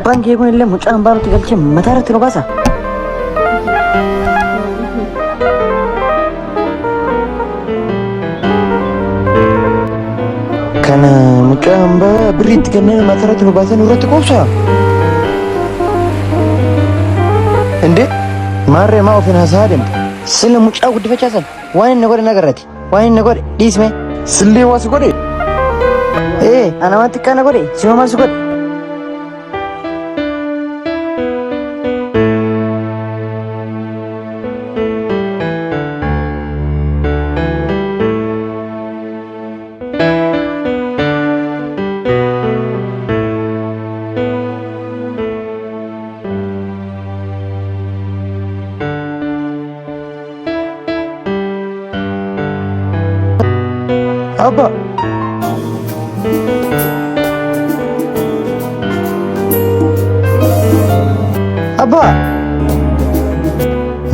Abbaan kee kun illee mucaa hambaa nutti galchee mataa irratti nu baasa. Kana mucaa hambaa birrii itti kennee mataa irratti nu baasee nurratti quubsa. Indee maarree maa ofiin haasa'aa deemta? Sila mucaa guddifachaa sana waan inni godhe nagarrati. Waan inni godhe dhiisme. Sillee waa si godhe? Ee ana waan xiqqaa na godhe si maal si godhe? Abba. Abba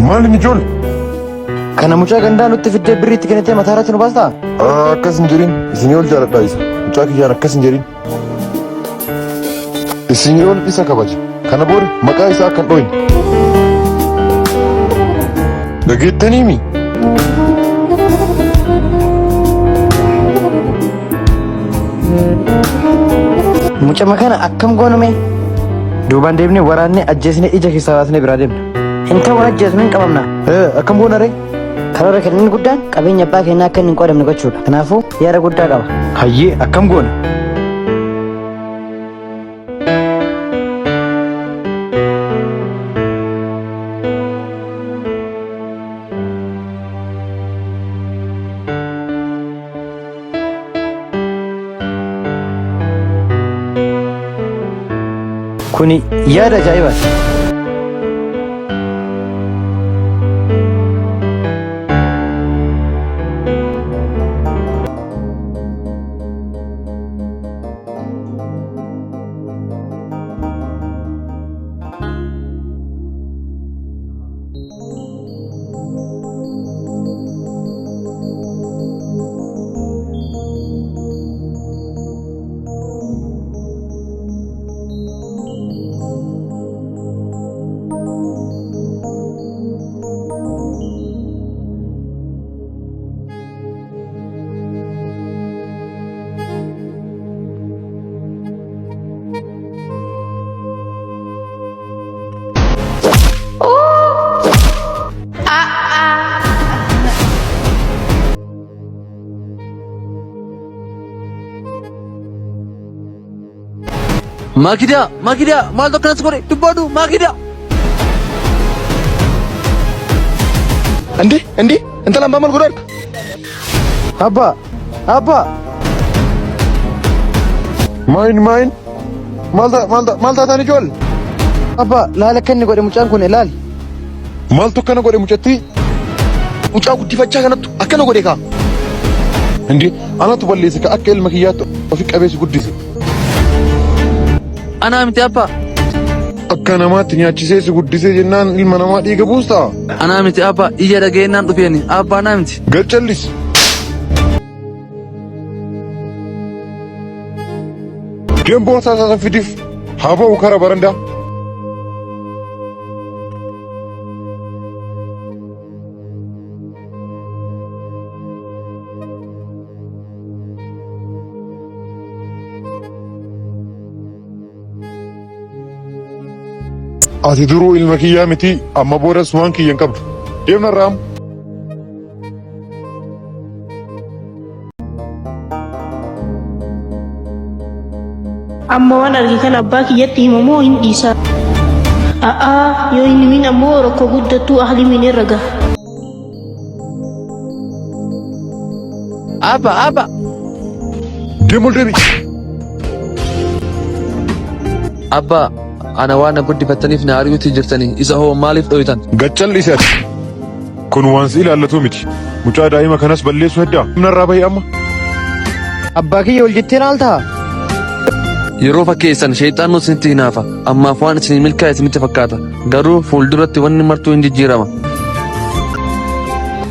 Maal inni ijoollee? Kana mucaa gandaa nutti fiddee birrii itti kennitee mataa irratti nu baastaa? Akkas hin jedhin. Isinii ol jaaladha isa. Mucaa kiyyaan akkas hin jedhin. Isinii ol isa kabaja. Kana booda maqaa isaa akka hin dhooyne. Dhageettaniimi? Mucama kana akkam goonu mee? Duubaan deemnee waraannee ajjeesnee ija keessaa baasnee biraa deemna. Hin ta'u ajjeesnu hin qabamna. Akkam goona ree? Karoora keenya inni guddaan qabeenya abbaa keenyaa akka inni hin qoodamne gochuudha. Kanaafuu yaada guddaa qaba. Hayyee akkam goona? Kuni yaada ajaa'ibaati. Maakidaa! Maakidaa! Maaltu akkanas godhe? Dubbadhu! Maakidaa! እንዴ እንዴ እንተላ maal godhan? Abbaa! Abbaa! Maayin maayin maal taataan ijoollee? Abbaa laala akka inni godhe mucaan kun ilaali. Maaltu akkana godhe mucattii? Mucaa guddifachaa kanattu akkana godhe kaa. Hindi anatu balleesse ka akka ilma kiyyaatti ofi qabeessi guddise. Anaa miti abbaa. Akka namaatti nyaachisee si guddisee jennaan ilma namaa dhiiga buustaa? Anaa miti abbaa. Iyya dhaga'ennaan dhufeeni. Abbaa anaa miti. Gad callis. Deem boorsaa isaa san fidiif haa ba'u kara barandaa. Ati duruu ilma kiyyaa miti amma boodas waan kiyya hin qabdu. Deem narraa amma. Amma waan arge kana abbaa kiyyatti hima moo hin dhiisa? A'aa yoo hin himin ammoo rakkoo guddattuu ahlimiin irra gaha. Abba! Abba! Deem ol deebi. Abbaa! Ana waan na guddifattaniif na ari'uutti jirtanii isa hoo maaliif dhoytan? Gad callisi ati. Kun waan si ilaallatu miti. Mucaa daa'ima kanas balleessuu heddaa. Narraa bahi amma. Abbaa kiyya ol jettee laaltaa? Yeroo fakkeessan sheexaannu isinitti hinaafa. Ammaaf waan isinii milkaa'e isinitti fakkaata. Garuu fuulduratti wanni martuu hin jijjiirama.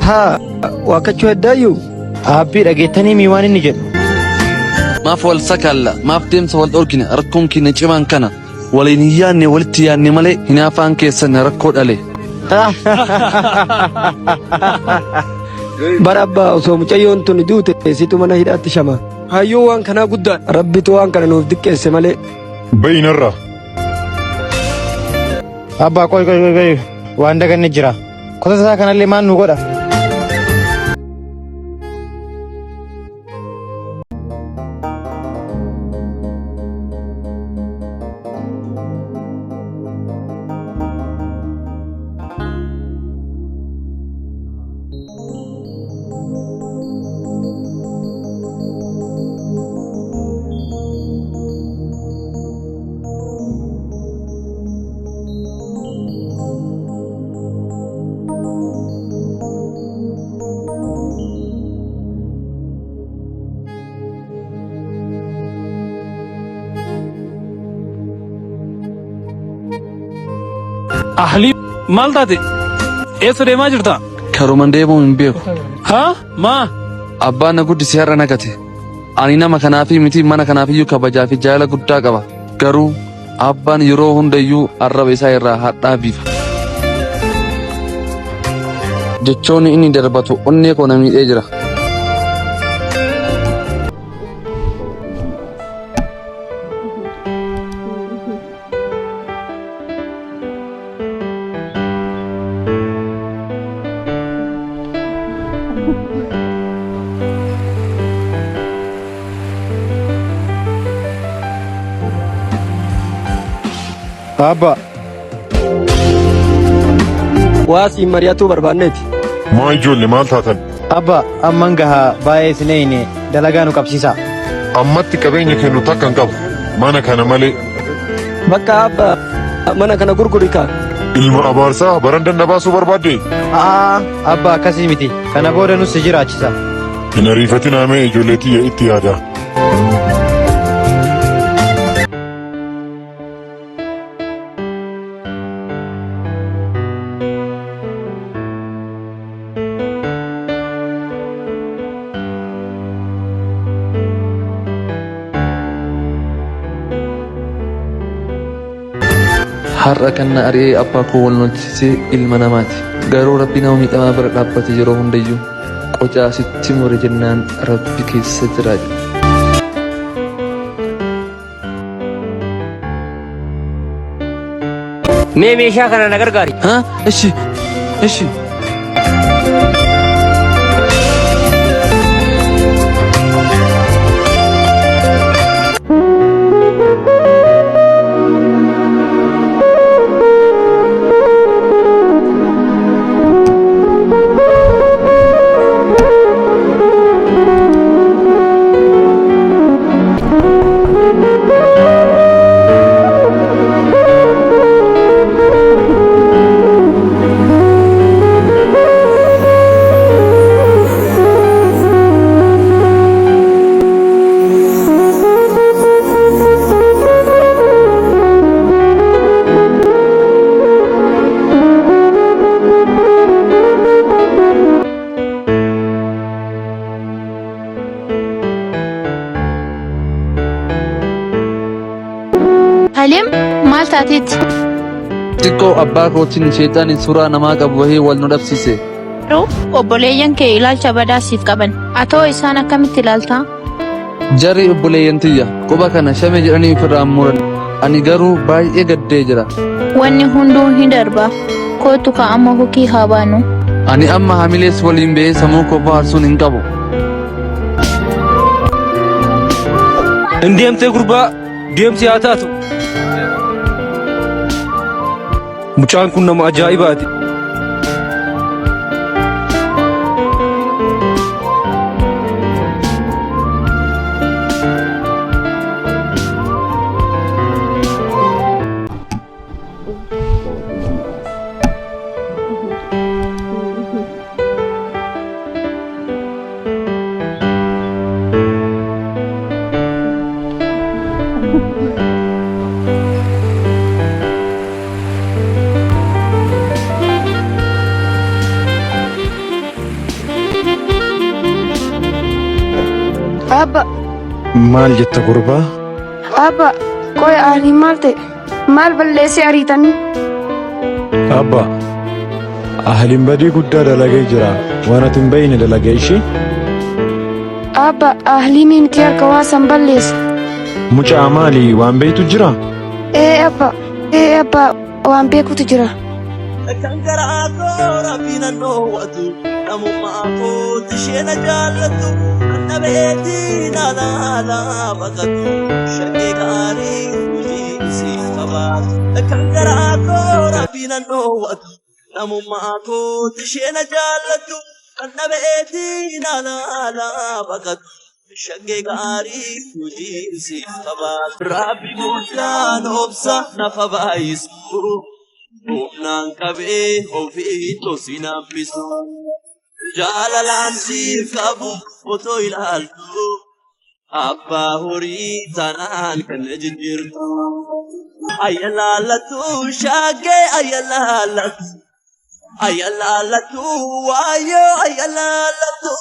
Haa waakkachuu heddaayyuu? Aabbii dhageettanii mii waan inni jedhu. Maaf wal sakaalla? Maaf deemsa wal dhorkina? Rakkoon keenya cimaan kana. Waliin hin yaanne walitti yaanne malee hinaafaan keessan rakkoo dhale. Bara abbaa osoo mucayyoon tun duute situ mana hidhaatti shama. Hayyuu waan kanaa guddaadha. Rabbitu waan kana nuuf diqqeesse malee. Ba'i narraa. Abbaa qoy qoy qoy qoy waan daganne jira. Kotata isaa kanallee maal nu godha? Ahlii maal taate? Eessa deemaa jirta? Karuman deemuu hin beeku. Haa? Maa? Abbaan na guddise har'a na gate. Ani nama kanaafi miti mana kanaafiyyuu kabajaa fi jaalala guddaa qaba. Garuu abbaan yeroo hundayyuu arraba isaa irraa hadhaa biifa. Jechoonni inni darbatu onnee koo na miidhee jira. Abba Waa siin mari'atuu barbaanneeti. Maa ijoollee maal taatan? Abba amman gahaa baay'ee isin eeyne dalagaa nu qabsiisaa. Ammatti qabeenya kennu takka hin qabu. Mana kana malee. Bakka abba mana kana gurguri kaa. Ilma abaarsaa barandan na baasuu barbaadde? A'aa abba akkasii miti. Kana booda nus si jiraachisa. Hin ariifatinaa mee ijoollee tiyya itti yaadaa. Har'a kan na ari'ee abbaa koo wal lolchisee ilma namaati. Garuu rabbi nama miidhamaa bira dhaabbate yeroo hundayyuu qocaa sitti mure jennaan rabbi keessa jira. Mee meeshaa kana na gargaari. Ha? Ishi. Ishi. Halim maal taateetti? Xiqqoo abbaa kootiin sheexaani suuraa namaa qabu wahii wal nu dhabsiise. Garuu obboleeyyan kee ilaalcha badaa siif qaban. Atoo isaan akkamitti ilaalta? Jarri obboleeyyan tiyya quba kana shame jedhanii ofirraa muran. Ani garuu baay'ee gaddee jira. Wanni hunduu ni darba. Kootu ka amma hukii haa baanu. Ani amma hamilees waliin ba'ee sammuu koo bohaarsuun hin qabu. Hin deemtee gurbaa deemsi haa taatu. Mucaan kun nama ajaa'ibaati. Abba, Maal jetta gurbaa? abba, qoy ani maal ta'e? Maal balleessee ariitanii? Abba, ahliin badii guddaa dalagee jira. Waan ati hin beekne dalagee ishee. Abba, ahlii miti harka waa san balleesse. Mucaa maali waan beektu jira? Ee abba, ee abba, waan beekutu jira. Kan garaa koo rabbiin an dhoowwatu, namummaa kooti ishee na jaallattu, kan dhabeetii naana alaa baqattu, shakkee gaarii hojii isiif qabaatu. Kan garaa koo rabbiin an dhoowwatu, namummaa kooti ishee na jaallattu, kan dhabeetii naana alaa baqattu, shakkee gaarii hojii isiif qabaatu. Rabbi guddaan obsa nafa baay'isu. Humnaan qabee ofii tosi nabbisu. Jaalalaan siif qabu otoo ilaaltu. Abbaa horii tanaan kan na jijjiirtu. Ayyalalatu shaggee ayyalalatu. Ayyalalatu waayoo ayyalalatu.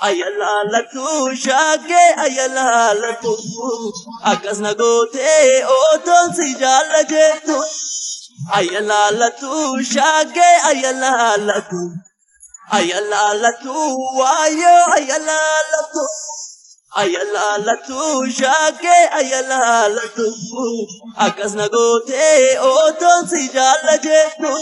Ayyalalatu shaggee ayyalalatu. Akkas na gootee otoon si jaalla jettu. Ayyalalatu shaggee ayyalalatu. Ayyalalatu waayoo ayyalalatu. Ayyalalatu shaggee ayyalalatu. Akkas na gootee otoon si jaalla jettu.